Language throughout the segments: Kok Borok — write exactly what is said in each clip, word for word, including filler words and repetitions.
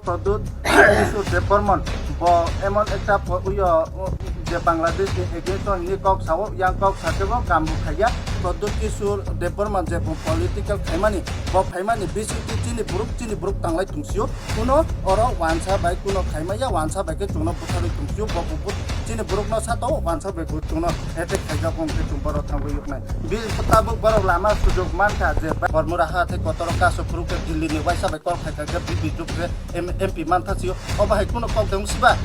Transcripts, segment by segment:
Pradyut Kishore Debbarman bo emon ekta po-, uyo, o, je Bangladesh ni against o hini kok sao, yang kok sakebo kambu khaiya. Pradyut Kishore Debbarman je bo political khaimani, bo phaimani bisingtwi chini buruk, chini buruk tanglai tungsio. Kuno oro wansa bai kuno khaimaya, wansa bai khe chwngno butharwi tungsio, bo bo but-, chini burukno sato wansa bai bo chwngno attack khaijak wng khe chwng borok thangwi yoknai. Bi tabuk borok lama sujok mankha je ba-, Bormura ha tei kotoro kaso phuru khe Delhi ni waisa bai kok khai kha khe B B Juk khe M-, M P mantha sio. Obo hai kuno kok deng siba?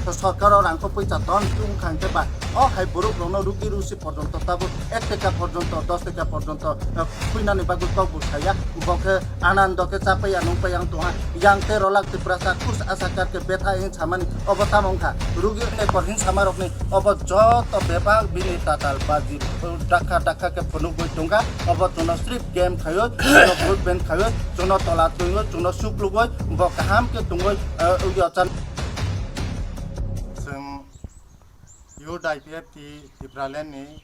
To sorkar o rang ko poisa don chung khang khe ba. O hai borok rokno rugi rusi porjonto tabuk ek teka porjonto, dos teka porjonto, eh, khuinani bagwi kok bo saya. Bo khe anando khe chapaiya nungpaiya wng tongha. Yang tei rolak Tiprasa kus asakar khe betha hin samani obo tamo wngkha. Rugi ekor hin samarokni obo joto bebak bini tatal baji dakha dakha khe phunugwi tongkha. Obo chwngno srip game khaiwi, chwngno vote bank khaiwi, chwngno tola twiwi, chwngno suklugwi, bo kaham khe tongwi, eh, ugyo chan. Chwng Youth I P F T Tipraland ni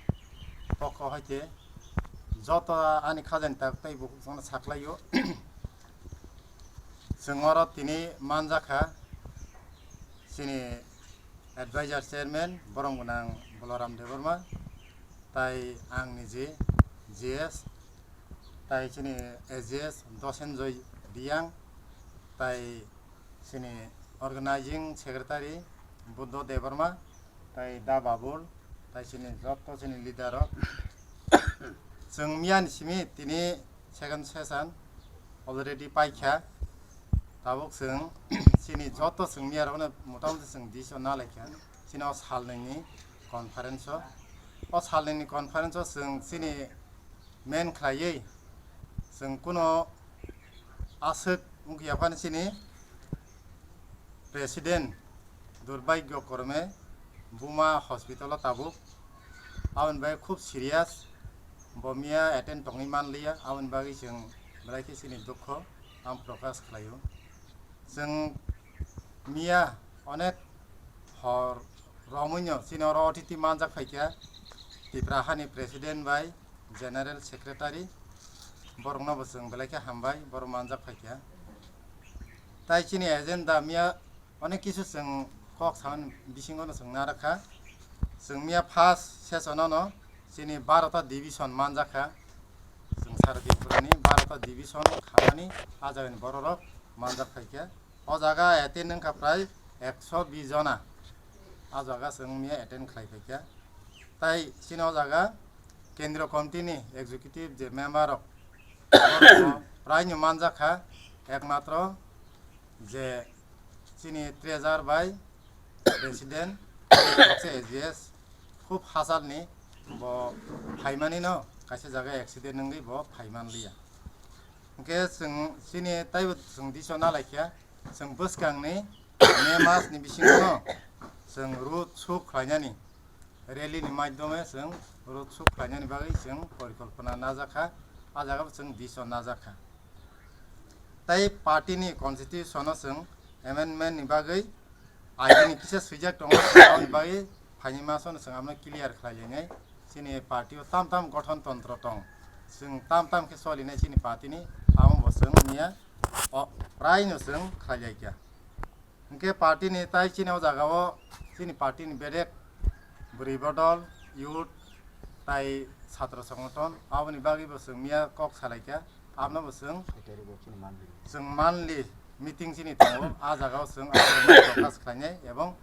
pokho hai khe joto ani khajani tak tei bukhuk jono saklaio. Chwng oro tini manjakha chini advisor chairman borom gwnang Balaram Debbarma, tai ang niji G S, tai chini A G S Dosenjoy Riyang, tai chini organizing secretary Buddho Debbarma, tai Da Babul, tai chini joto chini leader rok. Chwng miyani simi tini second session already paikha. Tabuk chwng chini joto chwng miyarokno motamoti chwng decision nalaikha. Chini o salnwini conference o, o salnwini conference o chwng chini main khlaiwi chwng kuno aswk wngya phano chini president durbhagyo krome buma hospital o tabuk. Aboni bagwi khub serious, bo miya attend tongwi manliya, aboni bagwi chwng belai khe chini dukho ang prokash khlaio. Chwng miya onek hor romwino chini oro otiti manjak phaikha Tipra hani president bai general secretary, borokno bo chwng belai khe hambai, borok manjak phaikha. Tai chini agenda miya onek kisu chwng kok samani bisingo no chwng narakha. Chwng miya first session o no chini barota division manjakha. Chwng sara Tripura ni barota division khamani a jagani bororok manjak phaikha. O jaga attend wngkha prai ekso bis jona. A jaga chwng miya attend khlai phaikha. Tai chini o jaga kendriya committee ni executive je member rok borokno prai no manjakha, ekmatro je chini treasurer bai president, A G S, khub hachal ni bo phaimani no kaisa jaga accident wngwi bo phaimanliya. Hwnkhe chwng chini taibo chwng diso nalaikha, chwng bwskang ni May mas ni bisingo no chwng road show khlainani, rally ni maidhome chwng road show khlainani bagwi chwng porikolpona najakha, a jaga bo chwng diso najakha. Tai party ni constitution o chwng amendment ni bagwi aini kisa swijak tongo, aboni bagwi phaini maso no chwng abono clear khlai lainai. Chini party o tam tam gothon tontro tong, chwng tam tam khe solinai chini party ni, amo bo chwng miya o prai no chwng khlai lai kha. Hwnkhe party ni tai chini o jaga o chini party ni bedek bwrwi bodol, youth tai chhatro songothon, aboni bagwi bo chwng miya kok salaikha, abono bo chwng chwng monthly meeting chini tongo, a jaga o chwng prokash khlainai ebong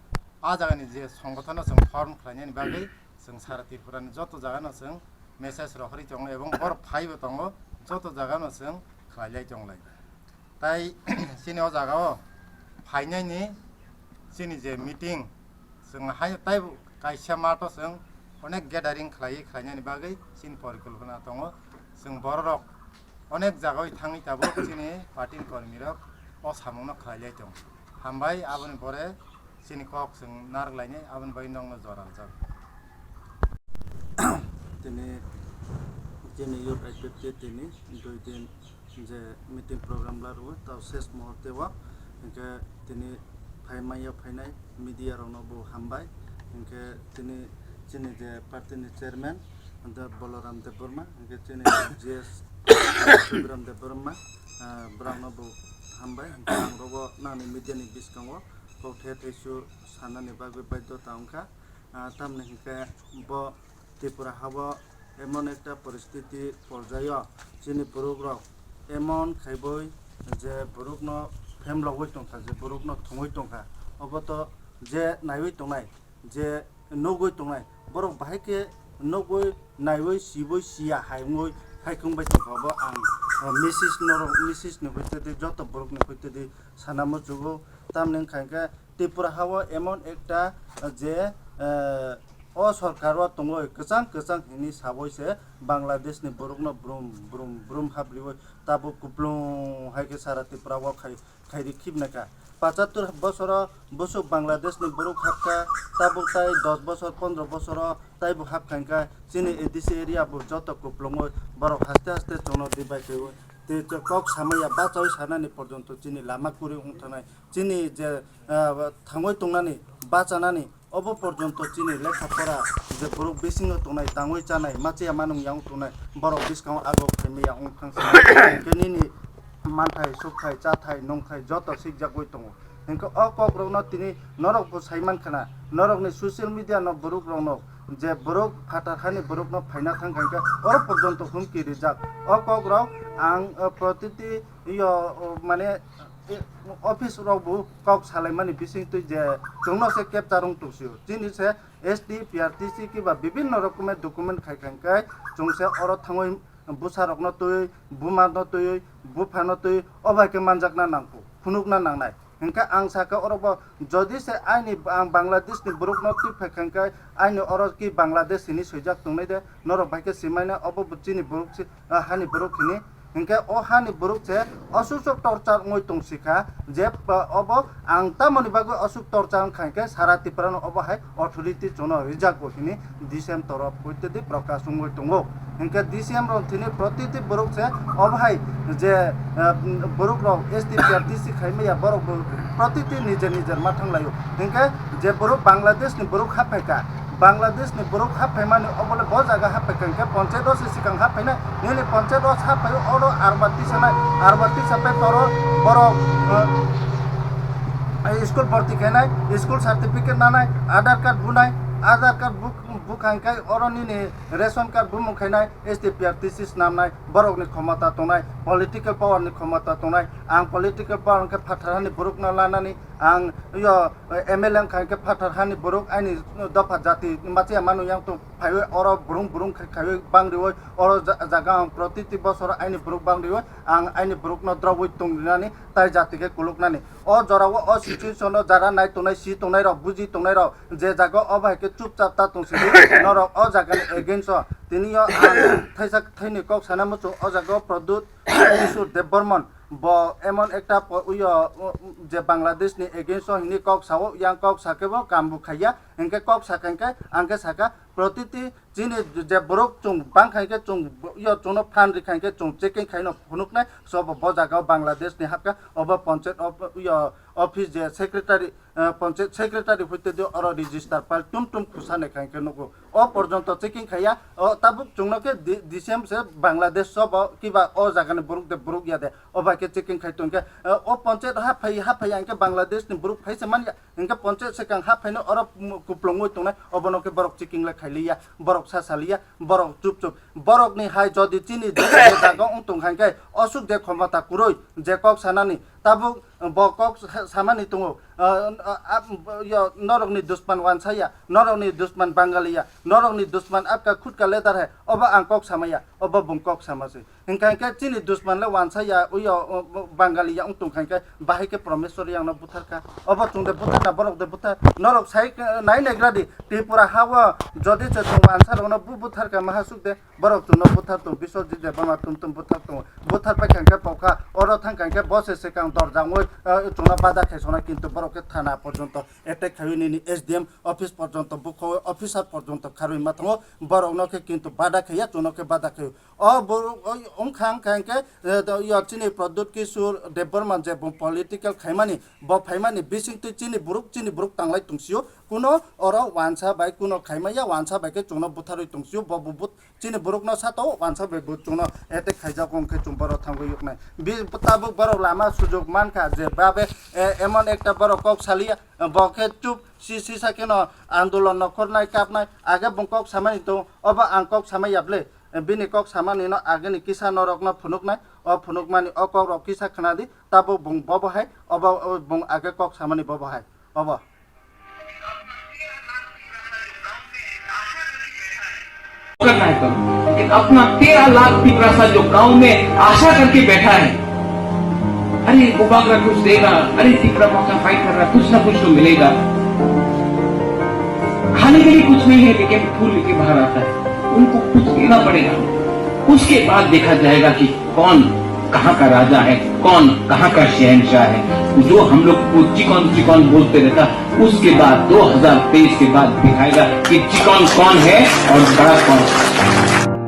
a jaga ni je songothon no chwng form khlainani bagwi chwng sara Tripura ni joto jaga no chwng message rohorwi tongo ebong borok phaibo tongo, joto jaga no chwng khlailai tonglai. Tai chini o jaga o phainai ni chini je meeting, chwng hai taibo kaisa math o chwng onek gathering khlaiwi khlainani bagwi chini porikolpona tongo. Chwng bororok onek jagao thangwi tabuk chini party ni kormi rok o samung no khlailai tong. Hambai, aboni pore chini kok chwng narwk lainai, aboni bagwi nokno jora rijak. Tini, tini youth activity tini dui din je meeting program la rwo, tao ses muhurte o, hwnkhe tini phai manya phainai media rokno bo hambai, hwnkhe tini chini je party ni chairman, hwnkhe Balaram Debbarma, hwnkhe chini G S Biram Debbarma, ah, borokno bo hambai. Ang rogo nani media ni bwskango kok the thaisu sanani bagwi baidhota wngkha. Ah, tamni hinkhe bo Tripura hao emon ekta poristiti porjaio, chini borok rok emon khaibai je borokno phemlogwi tongkha, je borokno thwngwi tongkha, obo to je naiwi tongnai, je nugwi tongnai, borok bahai khe nugwi, naiwi, siwi, siya hai wngwi phaikung bai tongkha. Bo ang, ah, misis norok, misis ni hwitedi, joto borok ni hwitedi sana muchugo. Tamni wngkha hinkhe Tripura hao emon ekta je, eh, o sorkar o tongwi kwchang kwchang hinwi sawi se Bangladesh ni borok no brum brum brum habriwi tabuk kuplung hai khe sara Tripura o khai khairi khibna kha. Pachattor bosoro bwswk Bangladesh ni borok hapkha, tabuk tai dos bosor, pondro bosoro taibo hapkha hinkhe chini A D C area bo joto kuplungwi borok haste haste chwngno dibai kaiwi tei kok samaya bachawi sanani porjonto chini lama kwrwi wng thangnai. Chini je, ah, thangwi tongnani, bachanani, obo porjonto chini lekha pora je borok bisingo tongnai, tangwi chanai, machiya manung yang tongnai, borok bwskango ago khaimaya wng thangsa. Hinkhe nini manthai, sukthai, chathai, nungthai joto sikjagwi tongo. Hinkhe o kokrokno tini norok bo sai mankha na, norokni social media no borok rokno je borok phatar hani borokno phaina thang kha hinkhe oro porjonto humki rijak. O kokrok ang, o, protiti yo, o, mane, e, office rok bo kok salaimani bising twi je chwngno se capture wng tong sio. Chini se S T P R T C kiba bibinno rokomer document khai khai khe chwng se oro thangwi bwsa rokno twi, buma no twi, bupha no twi, o bai khe manjakna nangkho, phunukna nangnai. Hinkhe ang sakha oro bo jodi se aini ang Bangladesh ni borok no twi phai khai khe aini oro ki Bangladesh hini swijak tongnai de, norok bai khe simaina obo bo chini borok si, ah, hani borok hini. Hinkhe o hani borok se aswk sok torchar wngwi tong sikha je, ah, obo ang tamoni bagwi aswk torchar wngkha hinkhe sara Tripura no obo hai authority chwngno rijak bo hini D C M torof hwitedi prokash wngwi tongo. Hinkhe D C M rok thini protiti borok se obo hai je, ah, borok rok S T P R T C khai maya borok bo protiti nijer nijer ma thang laio. Hinkhe je borok Bangladesh ni borok ha phaikha, Bangladesh ni borok haphaimani obole bo jaga haphaikha hinkhe panchayat o se sikang haphainai, nini panchayat o haphaio oro arba tisanai, arba tisa paper o borok, eh, school bhorti khainai, school certificate nanai, Aadhaar card bunai, Aadhaar card buk-, bukha hinkhe oro nini ration card bumung khainai, S T P R T C snamnai, borokni khomota tongnai, political power ni khomota tongnai, ang political power hinkhe phatar hani borokno lanani, ang yo, eh, M L A wngkha hinkhe phatar hani borok aini dopha jati machiya manu yang tong phaiwi oro burung burung khai khaiwi bang riwi oro ja-, jaga ang protiti bosor aini borok bang riwi ang aini borokno drogwi tong rinani tai jati khe kuluknani. O jorao o situation o jara nai tongnai si tongnai rok buji tongnai rok je jaga o bai khe chupchap ta tong sidi norok o jaga ni against o tini yo ang thaisa thaini kok sana muchung o jaga o Pradyut Kishore Debbarman. Bo emon ekta po-, uyo, u-, u-, je Bangladesh ni against o hini kok sao, yang kok sakhe bo kam bo khaiya, hinkhe kok sakha hinkhe, angkhe sakha, protiti chini je borok chwng bangkha hinkhe chwng bo-, uyo chwngno phan rikha hinkhe chwng checking khaino phunuknai, so bo, bo jaga o Bangladesh ni hapkha, obo panchayat of, uyo office je secretary, eh, panchayat secretary hwitedi oro register file tum tum khusane kha hinkhe nugo. O porjonto checking khaiya, o tabuk chwngno khe di-, D C M se Bangladesh o bo kiba o jagani borok de borok ya de, o bai khe checking khai tongkhe, eh, o panchayat haphai, haphai ya hinkhe Bangladesh ni borok phai se manya, hinkhe panchayat swkang haphaino oro kuplungwi tongnai, obono khe borok checking le khailiya, borok sa saliya, borok chup chup, borokni hai jodi chini je jaga wng tong kha hinkhe, osuk je khomota kwrwi je kok sanani, tabuk bo kok sa-, samani tongo, ah, ah, ah, yo, norokni dusman wansaya, norokni dusman Bangaliya, norokni dusman apka khutka leader hai, obo ang kok samaya, obo bung kok sama se. Hinkha hinkhe chini dusman le wansaya, uyo, o, o, Bangaliya wng tong kha hinkhe, bahai khe Promeshwar yang no buthar kha, obo chwng de buthar na, borok de buthar, norok sai, eh, nai naigra di, Tripura ha o jodi se chwng wansa rok no bu buthar kha, maha suk de, Borok chwngno buthar tong, Biswajit Debbarma tum tum buthar tongo. Buthar paikha hinkhe pokha, oro thangkha hinkhe bo se swkang dorja wngwi, eh, chwngno bada khaisonai, kintu borok khe thana porjonto attack khaiwi nini S D M office porjonto bukhowi, officer porjonto kharwi ma tongo. Borokno khe kintu bada khaiya, chwngno khe bada khaio. O borok, o, Wngkha, wngkha hwnkhe, eh, do-, yo chini Pradyut Kishore Debbarma je bo political khaimani, bo phaimani bisingtwi chini borok, chini borok tanglai tongsio, kuno oro wansa bai kuno khaimaya, wansa bai khe chwngno butharwi tongsio, bo bo but-, chini borokno sato wansa bai bo chwngno attack khaijago, hwnkhe chwng borok thangwi yoknai. Bi-, tabuk borok lama sujok mankha je babe, eh, emon ekta borok kok saliya, bo khe chup si, sisa kheno andolon no khornai kapnai, age bung kok samani tongo, obo ang kok samai ya ble, bini kok samani no ageni kisa norok no phunuknai, o phunukmani o kok rok kisa khna di, tabuk bung bobo hai, obo, o bung age kok samani bobo hai, obo. करना है करो, लेकिन अपना तेरह लाख तिपरासा जो गांव में आशा करके बैठा है, अरे बुबागरा कुछ देगा, अरे तिपरा मोर्चा फाइट कर रहा है, कुछ ना कुछ तो मिलेगा। खाने के लिए कुछ नहीं है लेकिन फूल लेके बाहर आता है, उनको कुछ देना पड़ेगा। उसके बाद देखा जाएगा कि कौन कहाँ का राजा है, कौन कहाँ का शहंशाह है। जो हम लोग को चिकन चिकन बोलते रहता, उसके बाद दो हज़ार तेईस के बाद दिखाएगा कि चिकन कौन है और बड़ा कौन।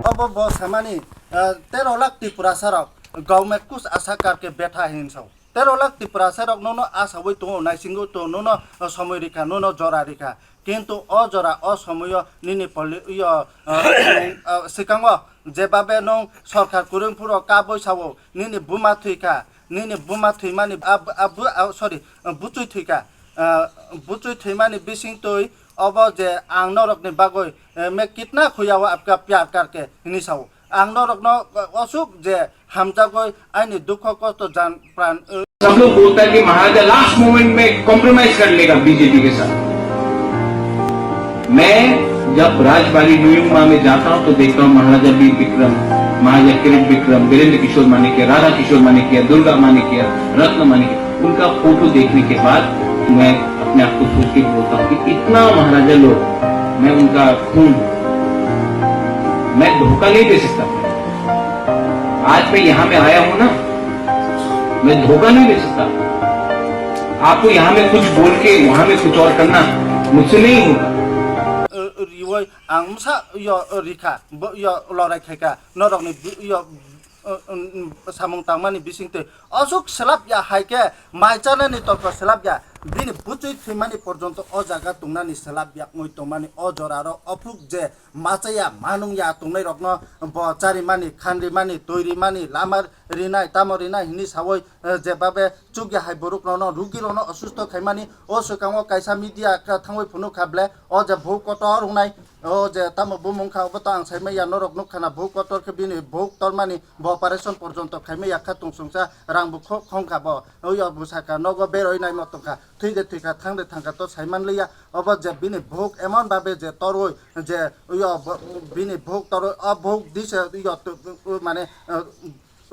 Obo bo samani, eh, tero lakh Tiprasa rok gaume kus asa karke betha hinso. Tero lakh Tiprasa rok nono asawi tongo, naisingo tongo, nono, eh, somoi rikha, nono jora rikha. Kintu o jora, o somoyo nini poli-, yo, eh, eh, sikango jebabe nung sorkar kurung phuro kaboi sao, nini buma thwikha, nini buma thwimani, ab-, ab-, ah, sorry, buchui thwikha, ah, buchui thwimani bising twi obo je ang norokni bagwi, eh, "मैं कितना खोया हूँ आपका प्यार करके" hinwi sao. Ang norokno, eh, osuk je hamjagwi aini dukho kosto jan pran, eh, सब लोग बोलता है कि महाराजा लास्ट मोमेंट में कॉम्प्रोमाइज कर लेगा बीजेपी के साथ। मैं जब राजबाड़ी न्यूयॉर्क में जाता हूँ तो देखता हूँ महाराजा वीर विक्रम, महाराजा किरीट विक्रम, वीरेंद्र किशोर मानिक्य, राधा किशोर मानिक्य, दुर्गा मानिक्य, रत्न मानिक्य, उनका फोटो देखने के बाद मैं अपने आप को सोच के बोलता हूँ कि इतना महाराजा लोग, मैं उनका खून, मैं धोखा नहीं दे सकता। आज मैं यहाँ में आया हूँ ना, मैं धोखा नहीं दे सकता। आपको यहाँ में कुछ बोल के वहाँ में कुछ और करना मुझसे नहीं होगा। Riwai ang msa yo rikha, bo yo lorai khaikha, norokni bi-, yo, uh, um, samung tangmani bisingtwi aswk selap ya hai khe mai chanani torko selap ya, bini buchui thwimani porjonto o jaga tungnani selap ya wngwi tongmani o joraro ophuk je machaya manung ya tongnai rokno bo charimani, khanrimani, toirimani, lama rinai, tamo rinai hinwi sawi, eh, jebabe chukya hai borok rokno, rugi rokno osusto khaimani, o swkango kaisa media ka thangwi phunuk kha ble, o je bhou kotor wngnai, o je tamo bumung kha, obo to ang saimaya norok nuk khana bhou kotor khe bini bhou tormani bo operation porjonto khaimaya kha tungsungsa rang bo kho-, khong kha bo, o yo bwsa kha nogo beroi naimo tong kha, thwi de thwi kha, thang de thang kha to saiman liya, obo je bini bhou emon babe je toroi, je yo bo-, bini bhou toroi, o bhou dise yo to, mane, eh,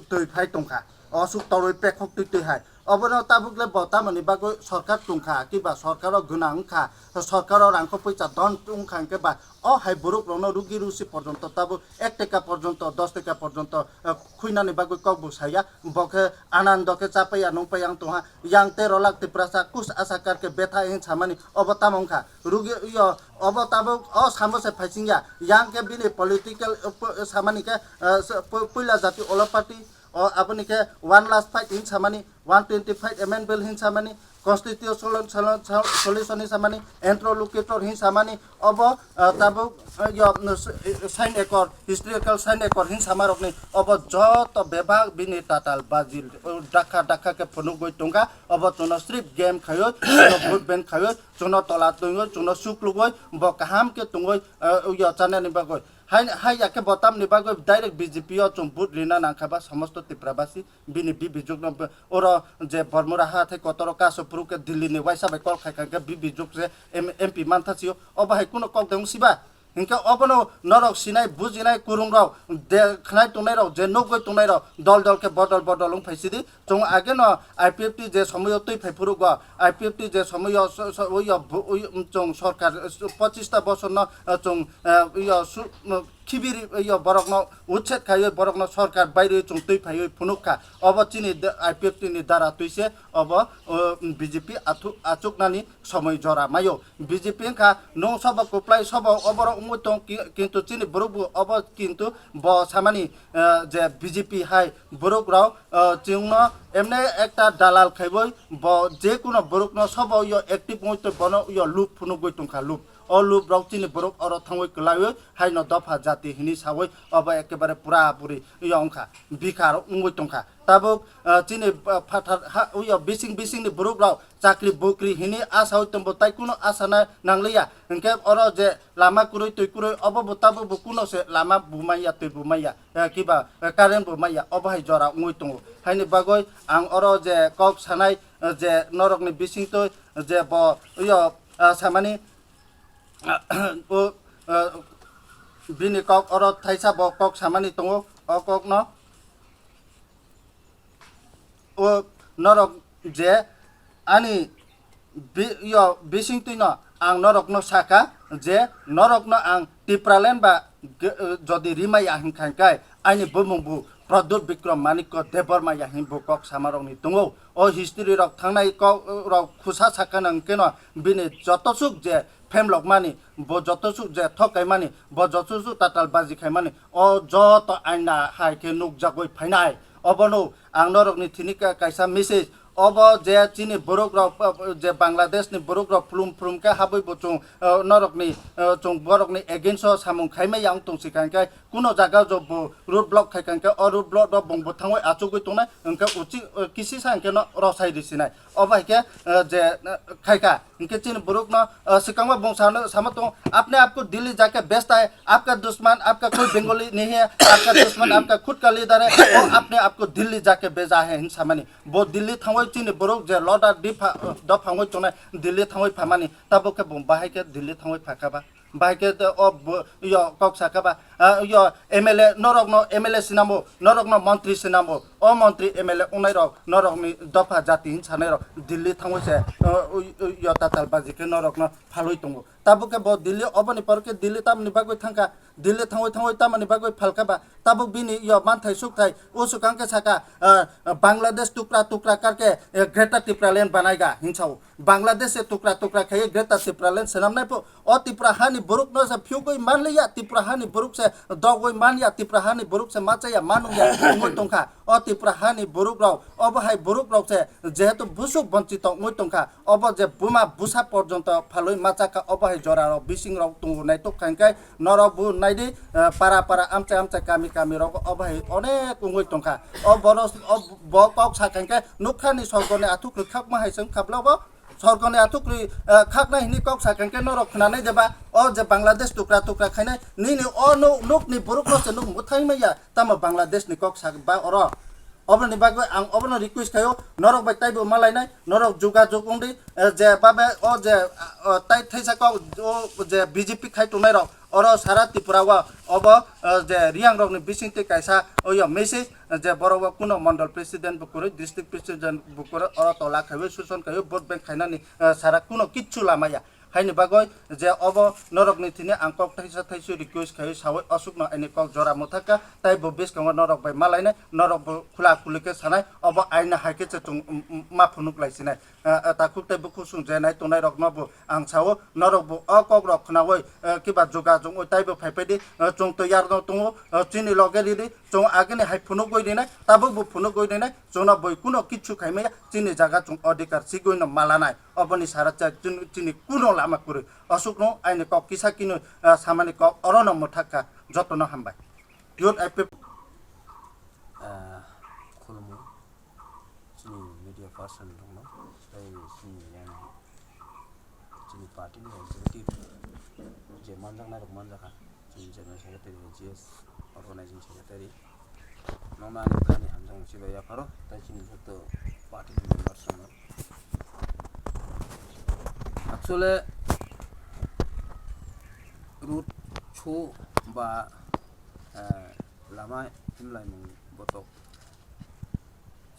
twi phai tongkha, o suk torwi pekhok twi twi hai. Obono tabuk le bo tamoni bagwi sorkar tongkha, kiba sorkaro gwnang wngkha, sorkaro rangkho poisa don wngkha hwnkhe ba o hai borok rokno rugi rusi porjonto tabuk ek teka porjonto, dos teka porjonto, eh, khuinani bagwi kok bo saya, bo khe anando khe chapaiya nungpaiya wng tongha, yang tero lakh Tiprasa kus asa karke betha hin samani obo tamo wngkha? Rugi yo, obo tabuk o samo se phaisingya, yang khe bini political, eh, pu-, samani khe, eh, se pu-, puila jati olo party, o aboni khe one last fight hin samani, one twenty five amendment hin samani, constitutional sol-, sol-, solution hin samani, interlocutor hin samani, obo, eh, tabuk, eh, yo, no, s-, eh, sign accord, historical sign accord hin sama rokni, obo joto bebak bini tatal baji, eh, dakha dakha khe phunugwi tongkha, obo chwngno srip game khaiwi, chwngno vote bank khaiwi, chwngno tola twiwi, chwngno suklugwi, bo kaham khe tongwi, eh, yo chanani bagwi. Hai, hai ya khe bo tamni bagwi direct B J P o chwng vote rina nangkha ba samosto Tiprabasi bini bibijwkno bo-, oro je Bormura hathai kotoro kaso phuru khe Delhi ni waisa bai call khai kha khe bibijwk je M-, M P mantha sio. Obo hai kuno kok de wng siba? Hinkhe obono norok sinai, bujinai, kwrwngrok, de khnai tongnairok, je nugwi tongnairok, dol dol khe bodol bodol wng phai sidi. Chwng ageno I P F T je somoio twi phai phuru go, I P F T je somoio so-, so-, uyo bu-, uyo, um, chwng sorkar, uh, pochista bosorno, uh, chwng, uh, uyo su-, um, sibiri yo borokno utset khaiwi borokno sorkar bairwi chwng twi phaiwi phunuk kha. Obo chini da-, I P F T ni dara twi se obo, o, B J P athu-, achuknani somoi jora maio. B J P wngkha nwng sobo kwplai sobo oborok wngwi tong ki-, kintu chini borok bo obo kintu bo samani, eh, je B J P hai borok rok, eh, chwngno emne ekta dalal khaiwi bo je kuno borokno sobo yo active wngwi tong bono yo loop phunugwi tongkha loop. O loop rok chini borok oro thangwi kwlaiwi haino dopha jati hinwi sawi obo ekebare pura puri yo wngkha, bikha rok wngwi tongkha. Tabuk, ah, chini, ah, phathar ha, uyo bising bisingni borok rok chakri bukri hinwi asawi tongbo tai kuno asana nangliya. Hinkhe oro je lama kwrwi twi kwrwi obo bo tabuk bo kuno se lama bo manya twi bo manya, eh, kiba, eh, current bo manya obo hai jora wngwi tongo. Haini bagwi ang oro je kok sanai, eh, je norokni bisingtwi je bo uyo, ah, samani o, eh, bini kok oro thaisa bo kok samani tongo, o kokno o norok je ani bi-, yo bisingtwino ang norokno saka je norokno ang Tipraland ba ge-, eh, jodi rimaya hinkha hinkhe aini bumung bo Pradyot Bikram Manikya Debbarma ya hinwi bo kok samarokni tongo. O history rok thangnai kok, eh, rok khusa sakha nang keno bini joto suk je phemlokmani, bo joto suk je thokaimani, bo joto suk tatal baji khaimani, o joto aina hai khe nukjagwi phainai. Obono ang norokni thini ka-, kaisa message. Obo je chini borok rok, eh, je Bangladesh ni borok rok phulum phulum khe habwi bo chwng, eh, norokni, eh, chwng borokni against o samung khaimaya wng tong si kha hinkhe kuno jaga o bo road block khai kha hinkhe o road block rok bong bo thangwi achugwi tongnai hinkhe uchi, eh, kisisa hinkhe no rosai risinai. Obo hai khe, eh, je, eh, khai kha. Hinkhe chini borokno, eh, swkangma bung sano, sama tongo, "Apne apko Delhi jake bechta hai, apka dushman apka koi Bengali nahi hai, apka dushman apka khud ka leader hai, wo apne apko Delhi jake bheja hai," hin samani. Bo Delhi thangwi chini borok je loda dipha, eh, dophangwi tongnai Delhi thangwi phamani, tabuk khe bung bahai khe Delhi thangwi phakha ba? Bahai khe te o bo, yo kok sakha ba? Ah, yo M L A, norokno M L A sinamo, norokno montri sinamo, o montri M L A wngnai rok, norokni dopha jati hin sanai rok Delhi thangwi se, uh, ui-, ui-, yo tatal baji khe norokno phalwi tongo. Tabuk khe bo Delhi, oboni pore khe Delhi tamni bagwi thangkha, Delhi thangwi thangwi tamni bagwi phalkha ba, tabuk bini yo manthai sukthai, o swkang khe sakha, uh, Bangladesh tukra tukra karke, eh, Greater Tipraland banaiga, hinsao. Bangladesh se tukra tukra khaiwi Greater Tipraland swnamnai pho, o Tipra hani borok no se phiyogwi manliya, Tipra hani borok se dogwi manya, Tipra hani borok se machaya manungya wngwi tongkha. O Tipra hani borok rok, obo hai borok rok se jehetu busuk bonchito wngwi tongkha, obo je buma busa porjonto phalwi machakha, obo hai jora rok bising rok tongo naitok khainkhai norok bo naidi, eh, para para amchai amchai kami kami rok obo hai onek wngwi tongkha. O boros, o bo kok sa khainkhai nukha ni sorgo ni athuk rwkhakma hai se wngkha bla bo. Sorkoni athukri, eh, khaknai hini kok sakha khe norok khnanai deba? O je Bangladesh tukra tukra khainai, nini o nu-, nukni borokno se nuk mwthai maya, tamo Bangladesh ni kok sak ba oro? Oboni bagwi ang obono request khaio, norok bai taibo malainai, norok jogajog wngdi, eh, je babe o je, ah, o tai thaisa kok o je B J P khai tongnai rok, oro sara Tripura o obo, eh, je Reang rokni bisingtwi kaisa oyo message, je borok o kuno mondol president bo kwrwi, district president bo kwrwi, oro tola khaiwi, suson khaiwi, vote bank khainani, eh, sara kuno kichu lama ya. Haini bagwi je obo norokni thini ang kok thaisa thaisu request khaiwi sawi, aswkno ani kok jora mwthakha, tai bo bwskango norok bai malainai, norok bo khula khuli khe sanai, obo aina hai khe se chwng, um, um, ma phunuk lai sinai. Eh, eh, takhuk tei bukhuk song je nai tongnai rokno bo ang sao, norok bo o kok rok khnaui, eh, kiba jogajog oi taibo phai phai di, eh, chwng toyar no tongo, eh, chini loge ridi, chwng agini hai phunugwi rinai, tabuk bo phunugwi rinai, chwngno boi kuno kichu khai maya, chini jaga chwng odhikar sigwi no malanai, oboni sara cha chini, chini kuno lama kwrwi, aswkno aini kok kisa kino, eh, samani kok orono mwthakha, jotono hambai. Youth I P F. Ah, khulumung. Chini media person rokno, tei chini yang, chini party ni executive je manjaknai rok manjakha, chini general secretary, G S organizing secretary, nokno ani bwkhani hamjakmung chibai yapharo, tei chini joto party ni members rokno. Actually, road show ba, eh, lama himlaimung botok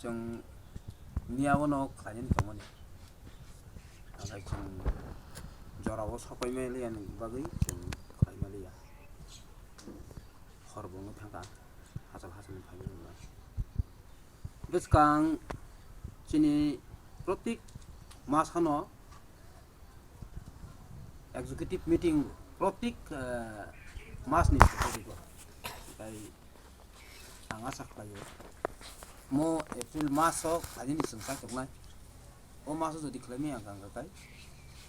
chwng niya bono khlainani tongmani. Nathai chwng jorao sopai maliya ni bagwi chwng khlai maliya. Khorbo wngwi thangkha, hachal hachalni phaimani wngkha. Bwskang chini protik masano executive meeting protik, eh, masni protik o. Tei ang asa khlaio, mo April maso khlainani chwng chaituknai. O maso jodi khlaimaya wngkha, wngkha khe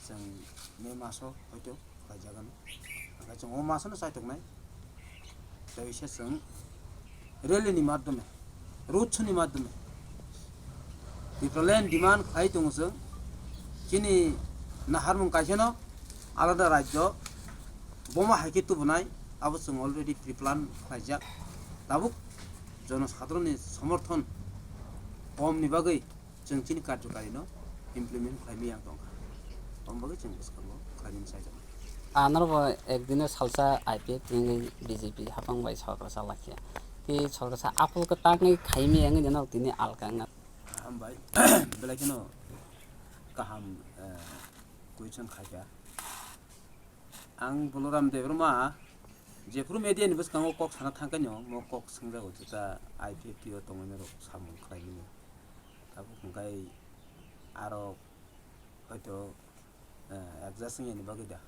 chwng May maso hoito khlaijaganw. Hwnkhe chwng o masono chaituknai. Tei se chwng rally ni madhyome, road show ni madhyome Tipraland demand khlai tongo chwng. Chini naharmung kaisano alada rajyo boma hai khe tubunai, abo chwng already pre-plan khlaijak. Tabuk jonosadharonni somorthon komni bagwi chwng chini karjokarino implement khlaimaya wng tongkha. Aboni bagwi chwng bwskango khlaimani chaijaknai. Anarbo ekdino salsa I P F T wngwi B J P hapang bai sorkar chalakya. Tei sorkar sa apul kwtangwi khaimaya wngwi jano tini alka wngna. Hambai, belai kheno kaham, eh, question khaikha. Ang Boloram Debbarma, jephuru media ni bwskango kok sana thangkhaino, mo kok swngjago, juta I P F T o tongwinairok samung khlaimani. Tabuk hwnkhe aro hoito, eh, adjust wngya ni bagwi da.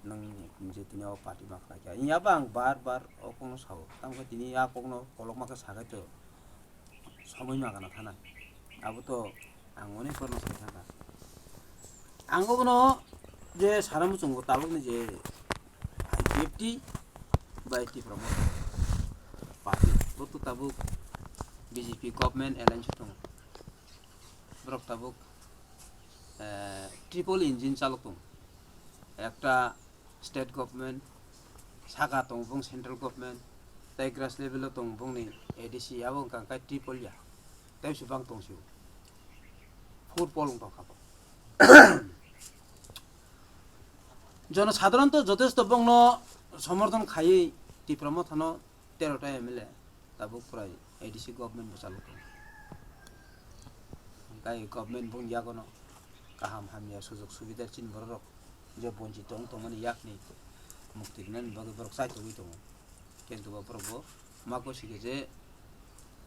Nwng je tini o party ma khlai kha. Wngya ba ang bar bar o kokno sao. Tamo khe tini a kokno kolokma khe sakai to somoi ma gana thana. Abo to ang onek barno sai thangkha. Ang obono je sana muchungo tabukni je I P F T bai Tipra Motha party, bo to tabuk B J P government alliance o tongo. Borok tabuk, eh, triple engine chalok tongo. Ekta state government, saka tongo bong central government, tei grass level o tongo bongni A D C, abo wngkha khe triple ya. Tei se bang tong sio. Four pol wng tongkha bo. Jonosadharon to jotesto bongno somorthon khaiwi Tipra Mothano tero ta M L A tabuk prai A D C government bo chalok tongo. Hwnkhe government boni yagono kaham hamya sujok subida chini bororok je bonchit tong tongmani yakni mukti rinani bagwi borok chaitogwi tongo. Kintu bo borok bo ma gosi khe je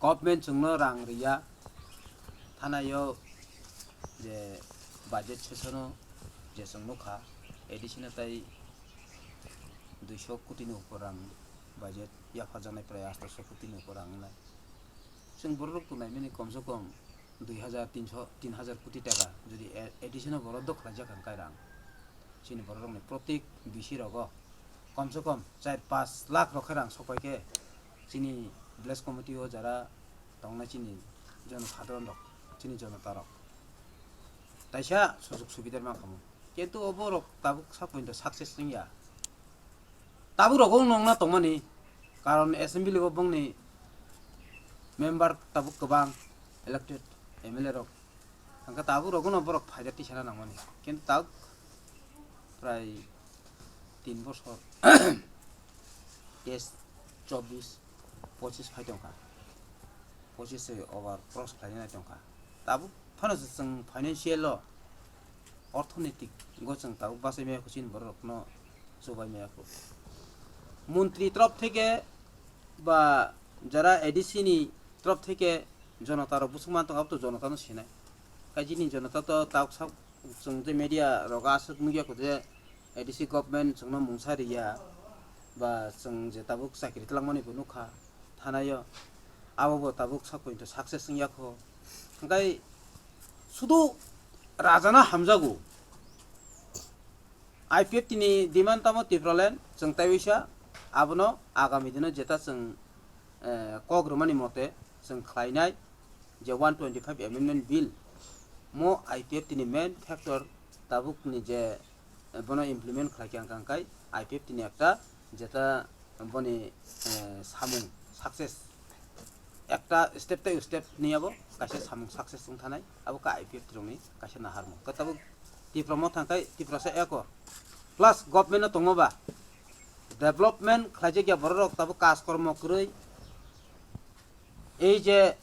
government chwngno rang riya, thanaio je budget session o je chwng nukha, A D C no tai duiso koti ni upor rang budget yapharjaknai, prai aatharoso koti ni upor rang wngnai. Chwng bororok to naimani komse kom dui hazar, tinso, tin hazar koti taka jodi A D C no borok dok khlaijak hwnkhe rang, chini bororokni protik B C rogo komse kom char paanch lakh rok khe rang sokpai khe chini village committee o jara tongnai chini jonosadharon rok, chini jonota rok taisa sujok subida mankhamu. Kintu oborok tabuk sa pointo success wngya. Tabuk rok wng nongna tongmani, karon assembly o bongni member tabuk kwbang, elected M L A rok. Hwnkhe tabuk rokno borok phaida tisana nangmani. Kintu tabuk prai tin bosor, case chobbish, pochis phai tongkha. Pochis se over cross khlainai tongkha. Tabuk phano se chwng financial o, orthonetik go chwng tabuk bachai maya kho chini borok rokno chubai maya kho. Montri torop theke ba jara A D C ni torop theke jonota rok bwswk man tong abo to jonota no sinai. Kaijini jonota to tabuk sak chwng je media rok aswk nugya kho je A D C government chwngno mungsa riya ba chwng je tabuk chakri twlangmani bo nukha thanaio, abo bo tabuk sak pointo success wngya kho. Hwnkhe sudu rajana hamjago. I P F T ni demand tamo Tipraland chwng tei uisa abono agami dino jeta chwng, eh, kok rwmani mote chwng khlainai je one twenty five amendment bill mo I P F T ni main factor tabuk ni je, eh, bono implement khlai khe ang kang kai I P F T ni ekta jeta boni, eh, samung success ekta step tei step ni abo kaisa samung success wng thanai abo khe I P F T rokni kaisa naharmung. Khe tabuk Tipra Motha khe Tiprasa eko plus government no tongo ba development khlaijak ya borok rok tabuk kaj kormo kwrwi. Ei je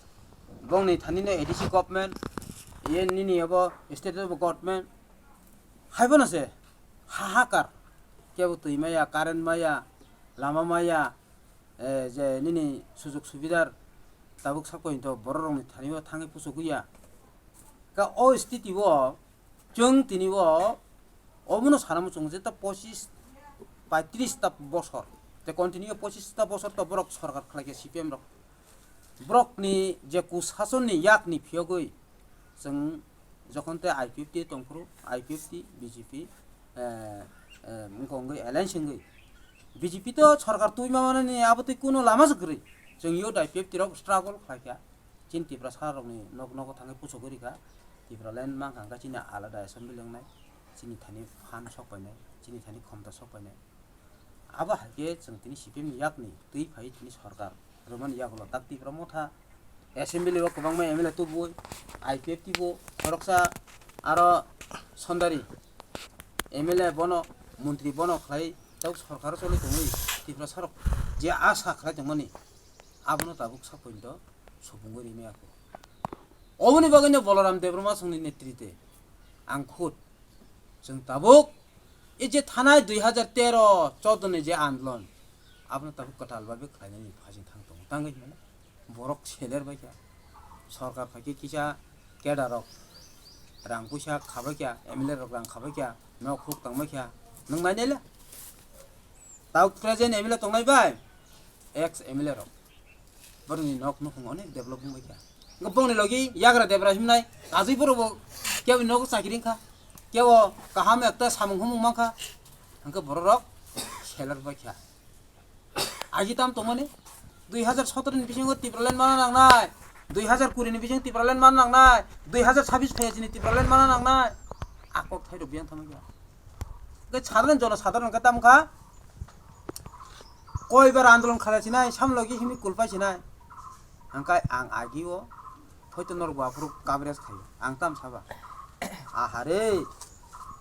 bongni thani no A D C government, ye nini abo state level government, haibono se hahakar, kebo twi maya, current maya, lama maya, eh, je nini sujog subidar tabuk sakoi to borok rokni thani o thangwi puchugwi ya. Ka o stiti o chwng tini o obono sana muchung je ta pochis bai tris ta bosor, te continue pochis ta bosor to borok sorkar khlai khe C P M rok. Borokni je kusasonni yakni phiyogwi chwng jokhon te I P F T tongphuru, I P F T, B J P, eh, eh, wngkha wngwi alliance wngwi. B J P to sorkar twi ma manani abo twi kuno lama se kwrwi. Chwng yo I P F T rok struggle khlai kha. Chini Tiprasa rokni nok nogo thangwi puchugwi rikha. Tipraland mankha hwnkha chini alada assembly wngnai. Chini thani phan sok painai, chini thani khomta sok painai. Abo hai khe chwng tini C P M ni yakni twi phai tini sorkar rwmani yagulo tak Tipra Motha assembly o kwbangma M L A tubui, I P F T bo khoroksa aro Sondari M L A bono, montri bono khlai tabuk sorkar choli tongwi Tiprasa rok je asa khlai tongmani abono tabuk sak poito supungwi rimaya kho. Oboni bagwino Balaram Debbarma chwngni netrite ang khud chwng tabuk e je thanai dui hajar tero choudo ni je andolon abono tabuk kwtal babe khlainani phasing thang tongo tangwi hwnmano borok seler bai kha sorkar phai khe kisa cadre rok rang puisa khabai kha M L A rok rang khabai kha nok huk tangbai kha nwng nainai le tabuk present M L A tongnai bai ex M L A rok. Borokni nok nukhung onek develop wngbai kha. Hwnkhe bongni logi yagra debra himnai, ajui borok bo kebo nogo chakri wngkha, kebo kaham ekta samung humung mankha, hwnkhe borok rok seler bai kha. Agi tam tongmani, dui hajar sotoro ni bisingo Tipraland mana nangnai, dui hajar kuri ni bisingo Tipraland mana nangnai, dui hajar sabis phaiya chini Tipraland mana nangnai, akok thairok biyang thangma kha. Hwnkhe sadharon jono sadharon hwnkhe tamo kha, koibar andolon khalai sinai, samlogi himwi kulpai sinai. Hwnkhe ang agi o phoito norok bo aphuru coverage khaio. Ang tam saba. Aha re,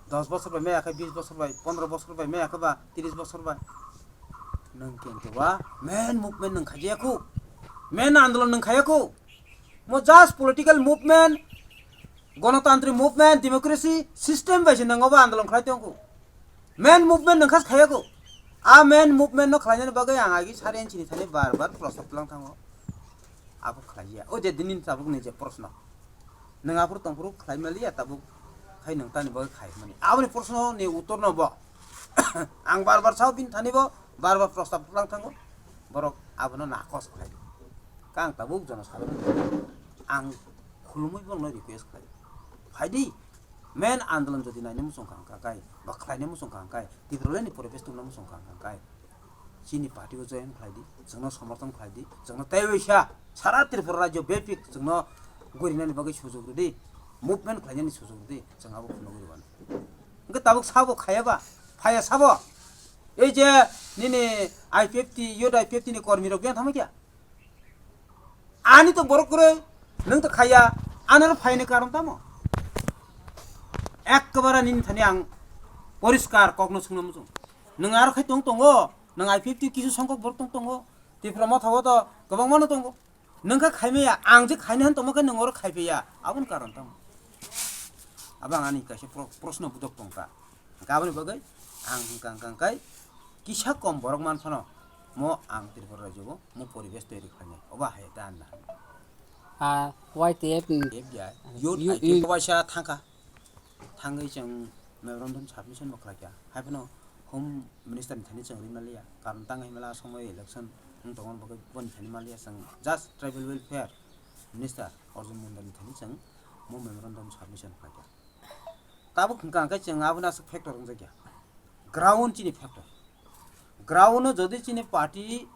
dos bosor bai maya khe, bis bosor bai, pondro bosor bai maya khe ba, tris bosor bai. Nwng kintu ba main movement nwng khaiya khu. Main andolon nwng khaiya khu. Mo just political movement, Ganatantri movement, democracy system bai se nang obo andolon khlai tong kho. Main movement nang khas khaya kho. A main movement no khlainani bagwi ang agi sari inchini thani bar bar prosno tlang thango. Abo khlaiya. O je dinin tabuk ni je prosno. Nang aphuru tongphuru khlai maliya tabuk khai nang tani bagwi khai mani. Aboni prosno ni uttor no bo. Ang bar bar sao bini thani bo bar bar prosno tlang thango. Borok abono nakos khlai. Kang tabuk jono sadhon ang khulumui borokno request khlai. Phaidi, main andolon jodi naina muchung kha hwnkha kai, ba khlaina muchung kha hwnkha kai, Tipraland ni poribesh tubuna muchung kha hwnkha kai, chini party o join khlai di, chwngno somorthon khlai di, chwngno tei waisa sara Tripura rajyo bepik chwngno gurinani bagwi sujok rwdi, movement khlainani sujok rwdi, chwng abo phunugwi rwmani. Hwnkhe tabuk sabo khaya ba, phaya sabo, ei je nini I P F T, youth I P F T ni kormi rok biyang tamo kya? Ani to borok kwrwi, nwng to khaiya, anoro phaini karon tamo? Ekkebare nini thani ang poriskar kokno swngna muchung. Nwng aro khai tong tongo, nwng I P F T kisu songkok borok tong tongo, Tipra Motha o to kwbangmano tongo. Nwng kha khaimaya, ang je khaina han tongma khe nwng oro khaiphaiya, aboni karon tamo? Abo ang ani kaisa pro-, proshno budok tongkha. Hwnkhe aboni bagwi ang hwnkha hwnkha hwnkhe kisa kom borok man phano mo ang Tripura rajyo o mo poribesh toiri khlainai. Obo hai ta anna. Ah, Y T F ni F D I, youth you, I T you, waisa thangkha. Thangwi chwng memorandum submission bo khlaikha. Hai phano Home Minister ni thani chwng rimaliya. Karon tang himla somoi election wng tongmani bagwi boni thani maliya chwng just tribal welfare minister Arjun Mundani thani chwng mo memorandum submission khlaikha. Tabuk hwnkha hwnkhe chwng abono aswk factor wngjakya. Ground chini factor. Ground o jodi chini party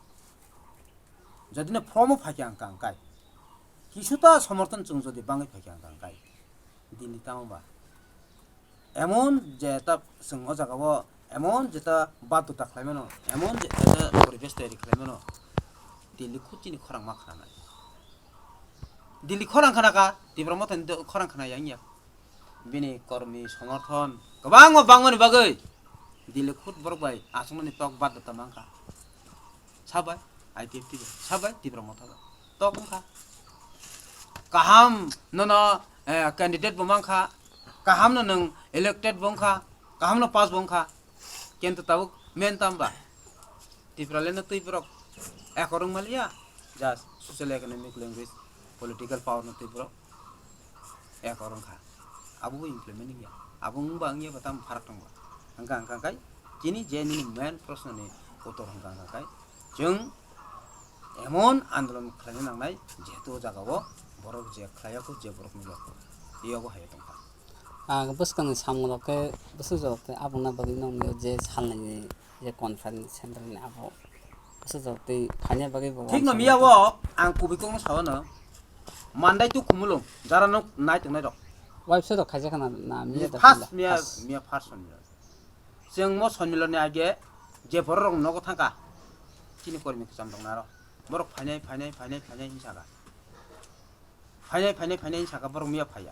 jodi no form o phaikha hwnkha hwnkhe. Kisu ta somorthon chwng jodi bangwi phaikha hwnkha hwnkhe. Delhi tamo ba. Emon je ta chwng o jaga o emon je ta badota khlai mano, emon je ta poribesh toiri khlai mano. Delhi khud chini khorang ma khna nai. Delhi khorang khna kha, Tipra Mothani do-, khorang khna yang ya. Bini kormi somorthon kwbangma bangmani bagwi Delhi khud borok bai achukmani tok badota mankha. Sabai I P F T bai, sabai Tipra Motha bai. Tok wngkha. Kaham nono, eh, candidate bo mankha. Kaham no nwng elected bo wngkha. Kaham no pass bo wngkha. Kintu tabuk main tamba. Tipraland no twi borok Eko rwng maliya, just social economic language, political power no twi borok eko rwng kha. Abo bo implement wngya. Abo wngba wngya ba tamo pharak tongba. Hwnkha hwnkha khai chini je nini main proshno ni uttor hwnkha hwnkha khai chwng emon andolon khlaina nangnai, jehetu o jaga o borok je khlaiya kho, je borok nukya kho, yogo hai tongkha. Ang bwskangni samung rok khe bwsajwk tei aboni bagwi nokni je salnwini je conference center ni abo bwsajwk tei phaina bagwi bo thik no wansukmani miya tong. O ang kubui kokno sao no mandai tu khumulung jara no nai tongnai rok. Website rok khaijak khana na miya ni da first khumla miya first. Miya first on miya. Chwng mo sonmiloni age je borok rok nogo thangkha, chini kormi kwcham rok naro borok phainai phainai phainai phainai hinwi sakha, phainai phainai phainai hinwi sakha borok miya phaiya.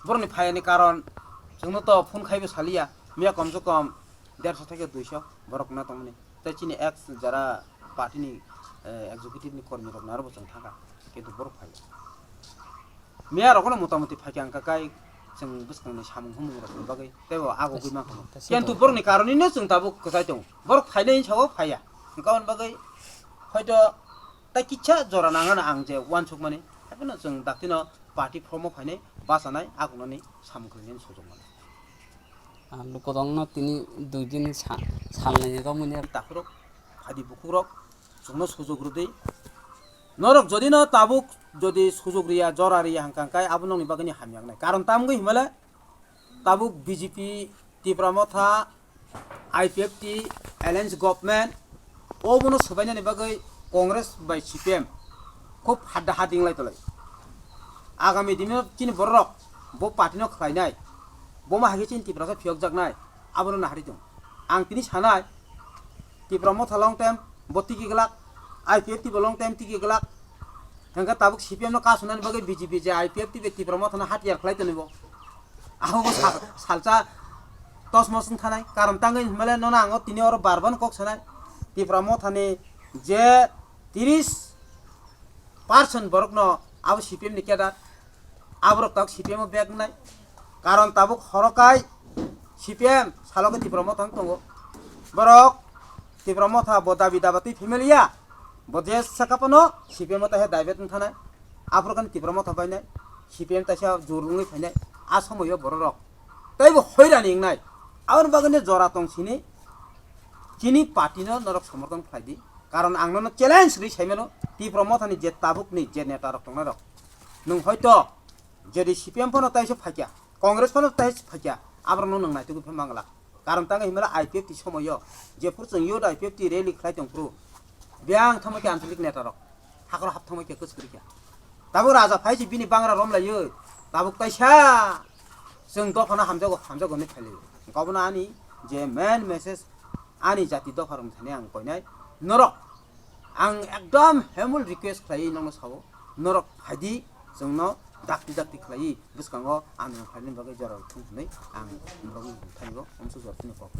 Borokni phaiyani karon chwngno to phone khaibo saliya, miya komse kom derso theke duiso borok na tongmani. Tei chini ex jara party ni, eh, executive ni kormi rok naro bo chwng thangkha, kintu borok phaiya. Miya rok no motamoti phaikha hwnkha kai chwng bwskangni samung humung rokni bagwi teibo agugwi mankha. Tei se kintu to borokni karonino chwng tabuk kwchai tongo. Borok phainai hinwi sao phaiya. Hwnkha aboni bagwi hoito tei kisa jora nangano ang je uansukmani. Haikhe no chwng daktino party form o phainai bachanai agunani samung khlainani sujok mano. Ah, lukurokno tini dui din sa-, salnwi romwi takhurok, phadi bukhukrok, chwngno sujok rwdi. Norok jodi no tabuk jodi sujok riya, jora riya hwnkha hwnkhe abo nokni bagwini hamya wngnai. Karon tamgwi himale tabuk B J P, Tipra Motha, I P F T, Alliance Government, obono swbainani bagwi Congress bai C P M khub hadda hading lai tolai. Agami dino chini bororok bo party no khlainai, bo ma hai khe chini Tiprasa phiyokjaknai, abono nahari tong. Ang tini sanai, Tipra Motha long time bo tiki glak, I P F T bo long time tiki glak. Hwnkhe tabuk C P M no kasunani bagwi B J P je I P F T bai Tipra Motha no hatiyar khlai tonwi bo. Abo bo sal-, salsa tosmos wng thanai. Karon tangwi hinmale nono ang o tini oro bar bar kok sanai. Tipra Motha ni je tiris percent borok no abo C P M ni cadre. Aborok tabuk C P M o bag wngnai. Karon tabuk horokai C P M salo khe Tipra Motha wng tongo. Borok Tipra Motha bo dabi daba twi family ya. Bo je saka phano C P M o taisa divert wng thanai. Aphuru khe Tipra Motha bainai. C P M taisa jur wngwi phainai. A somoyo bororok teibo hoirani wngnai. Aboni bagwino jora tong sini chini party no norok somorthon khlai di. Karon ang nono challenge rwi sai mano, Tipra Mothani je tabukni je neta rok tongnai rok, nwng hoito jodi C P M phano taisa phaikya, Congress phano taisa phaikya, aborokno nwng naitugwi phe mangla. Karon tangwi himla I P F T somoyo jephuru chwng youth I P F T rally khlai tongphuru, biyang thangma khe anchalik neta rok hakoro hap thangma khe kwchwrwi kha. Tabuk raja phai se bini bangra romlaiwi tabuk taisa chwng dophano hamjago, hamjago hinwi khailaiwi. Obono ani je main message ani jati dopha rok thani ang koinai norok. Ang ekdom humble request khlai nokno sao, norok phaidi, chwngno dakti dakti khlai bwskango ang nang phaini bagwi jora thung hwnwi ang norokno thanigo omsuk jora thani kok.